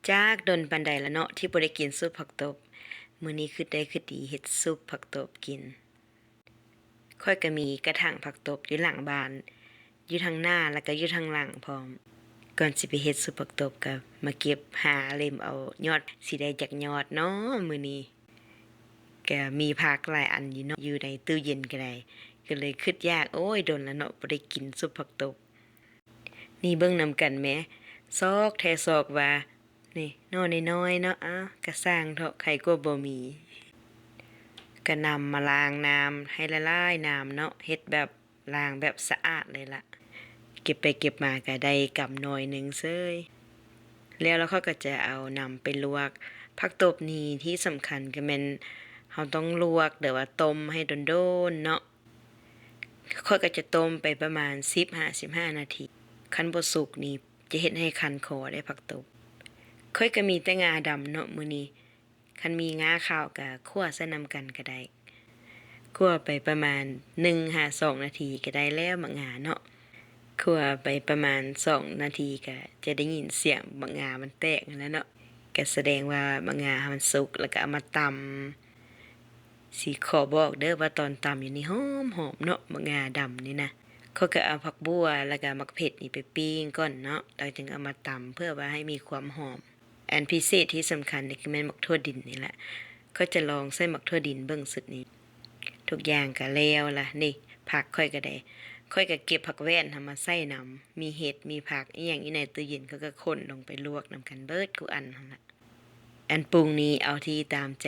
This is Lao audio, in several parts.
ຈາກດົນປານໃດລະເນາະ ທີ່ບໍ່ໄດ້ກິນຊຸບຜັກຕົບ. ມື້ນີ້ຄຶດໄດ້ຄຶດດີເຮັດຊຸບຜັກຕົບກິນ. ຂ້ອຍກໍມີກະຖາງຜັກຕົບຢູ່ຫຼັງບ້ານ ຢູ່ທາງໜ້າ ແລ້ວກໍຢູ່ທາງຫຼັງພ້ອມ. ກ່ອນຊິໄປເຮັດຊຸບຜັກຕົບ ກໍມາເກັບຫາເລັມເອົາຍອດ ຊິໄດ້ຈັກຍອດເນາະມື້ນີ້. ກະມີຜັກຫຼາຍອັນຢູ່ເນາະ ຢູ່ໃນຕູ້ເຢັນກໍໄດ້ ກໍເລີຍຄຶດຢາກ. ໂອ້ຍ ດົນລະເນາະ ບໍ່ໄດ້ກິນຊຸບຜັກຕົບ. ນີ້ເບິ່ງນຳກັນແມ ຊອກແທ້ຊອກວ່າ ນີ້ໜໍ່ນ້ອຍໆເນາະ. ອ້າວ ກະຊ່າງເຖາະ ໄຄກວ່າບໍ່ມີ. ກະນຳມາລ້າງນ້ຳໃຫ້ຫຼາຍໆນ້ຳເນາະ ເຮັດແບບ ລ້າງແບບສະອາດເລີຍລະ. ເກັບໄປເກັບມາກໍໄດ້ກຳໜ້ອຍໜຶ່ງເສີຍ. ແລ້ວ ແລ້ວຂ້ອຍກໍຈະເອົານຳໄປລວກ. ຜັກຕົບນີ້ທີ່ສຳຄັນກໍແມ່ນເຮົາຕ້ອງລວກ ຫຼືວ່າຕົ້ມໃຫ້ດົນໆເນາະ. ຂ້ອຍກໍຈະຕົ້ມໄປປະມານສິບຫາສິບຫ້ານາທີ. ຄັນບໍ່ສຸກນີ້ຈະເຮັດໃຫ້ຄັນຄໍເດ້ຜັກຕົບ. ຂ້ອຍກໍມີແຕ່ງາດຳເນາະມື້ນີ້. ຄັນມີງາຂາວກະຂົ້ວໃສ່ນຳກັນກະໄດ້. ຂົ້ວໄປປະມານໜຶ່ງຫາສອງນາທີກະໄດ້ແລ້ວໝາກງາເນາະ. ຂົ້ວໄປປະມານສອງນາທີກະຈະໄດ້ຍິນສຽງໝາກງາມັນແຕກຫັ້ນແຫຼະເນາະ. ກະສະແດງວ່າໝາກງາເຮົາມັນສຸກ ແລ້ວກະເອົາມາຕຳ. ຊິຂໍບອກເດີວ່າຕອນຕຳຢູ່ນີ້ຫອມໆເນາະ ໝາກງາດຳນີ້ນະ. ຂ້ອຍກະເອົາຜັກບົ່ວ ແລ້ວກະໝາກເຜັດນີ້ໄປປີ້ງກ່ອນເນາະ ແລ້ວຈຶ່ງເອົາມາຕຳ ເພື່ອວ່າໃຫ້ມີຄວາມຫອມ. ອັນພິເສດທີ່ສຳຄັນນີ້ຄືແມ່ນໝາກຖົ່ວດິນນີ້ແຫຼະ. ຂ້ອຍຈະລອງໃສ່ໝາກຖົ່ວດິນເບິ່ງຊຸດນີ້. ທຸກຢ່າງກະແລ້ວລະ. ນີ້ ຜັກຂ້ອຍກະໄດ້. ຂ້ອຍກະເກັບຜັກແວ່ນຫັ້ນມາໃສ່ນຳ. ມີເຫັດ ມີຜັກອີ່ຫຍັງຢູ່ໃນຕູ້ເຢັນ ຂ້ອຍກະຂົນລົງໄປລວກນຳກັນເບິດຄູ່ອັນຫັ້ນລະ. ອັນປຸງນີ້ເອົາທີ່ຕາມໃຈ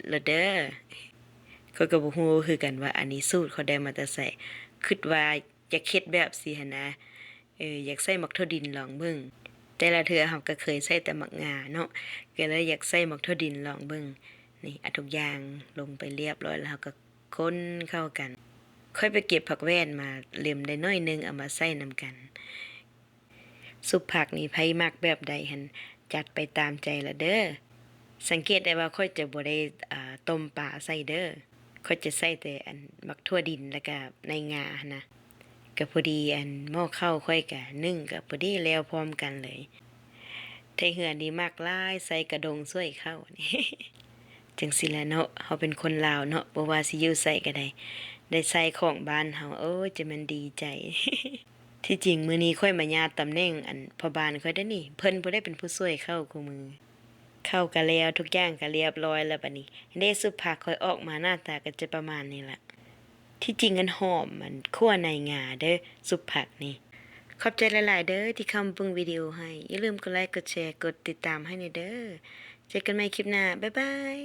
ໂລດເດີ. ຂ້ອຍກະບໍ່ຮູ້ຄືກັນວ່າອັນນີ້ສູດຂ້ອຍໄດ້ມາແຕ່ໃສ. ຄຶດວ່າ ຢາກເຮັດແບບຊີ້ຫັ້ນນະ ເອີ ຢາກໃສ່ໝາກຖົ່ວດິນລອງເບິ່ງ. ແຕ່ລະເທື່ອເຮົາກໍເຄີຍໃສ່ແຕ່ໝາກງາເນາະ ກໍເລີຍຢາກໃສ່ໝາກຖົ່ວດິນລອງເບິ່ງ. ນີ້ ເອົາທຸກຢ່າງລົງໄປລຽບຮ້ອຍ ແລ້ວເຮົາກໍຄົນເຂົ້າກັນ. ຂ້ອຍໄປເກັບຜັກແວ່ນມາເລັມໄດ້ໜ້ອຍໜຶ່ງ ເອົາມາໃສ່ນຳກັນ. ຊຸບຜັກນີ້ໃຜມັກແບບໃດຫັ້ນ ຈັດໄປຕາມໃຈລະເດີ. ສັງເກດໄດ້ວ່າຂ້ອຍຈະບໍ່ໄດ້ ອ່າ ຕົ້ມປາໃສ່ເດີ. ຂ້ອຍຈະໃສ່ແຕ່ອັນໝາກຖົ່ວດິນ ແລ້ວກະໃນງາຫັ້ນນະ. ກະພໍດີອັນໝໍ້ເຂົ້າຂ້ອຍກະໜຶ້ງກະພໍດີແລ້ວພ້ອມກັນເລີຍ. ໄທເຮືອນນີ້ມັກຫຼາຍໃສ່ກະດົງຊ່ວຍເຂົ້າ. ຈັ່ງຊີ້ແຫຼະເນາະ ເຮົາເປັນຄົນລາວເນາະ ບໍ່ວ່າຊິຢູ່ໃສກະໄດ້ ໄດ້ໃຊ້ຂອງບ້ານເຮົາ ໂອ້ຍ ຈະແມ່ນດີໃຈ. ທີ່ຈິງມື້ນີ້ຂ້ອຍມາຍາດຕຳແໜ່ງອັນພໍ່ບ້ານຂ້ອຍເດ້ນີ້ ເພິ່ນຜູ້ໃດເປັນຜູ້ຊ່ວຍເຂົ້າຄູ່ມື້. ເຂົ້າກະແລ້ວ ທຸກຢ່າງກະລຽບຮ້ອຍແລ້ວບາດນີ້. ເດ້ ຊຸບຜັກຂ້ອຍອອກມາໜ້າຕາກະຈະປະມານນີ້ລະ. ທີ່ຈິງອັນຫອມ ອັນຂົ້ວໃນງາເດີ ຊຸບຜັກນີ້. ຂອບໃຈຫຼາຍໆເດີທີ່ເຂົ້າມາເບິ່ງວິດີໂອໃຫ້. ຢ່າລືມກົດໄລ ກົດແຊ ກົດຕິດຕາມໃຫ້ແດ່ເດີ. ເຈີກັນໃໝ່ຄລິບໜ້າ. ບາຍບາຍ.